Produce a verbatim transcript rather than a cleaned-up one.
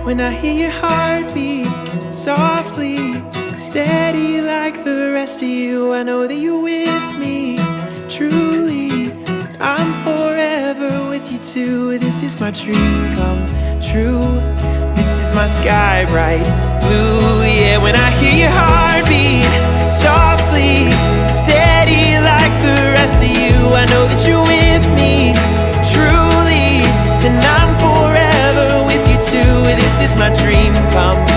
When I hear your heartbeat softly, steady like the rest of you, I know that you're with me. Truly, I'm forever with you too. This is my dream come true. This is my sky bright blue. Yeah, when I hear your heartbeat softly, steady like the rest of you, I know that you're with me. Truly, then I'm forever with you too. This is my dream come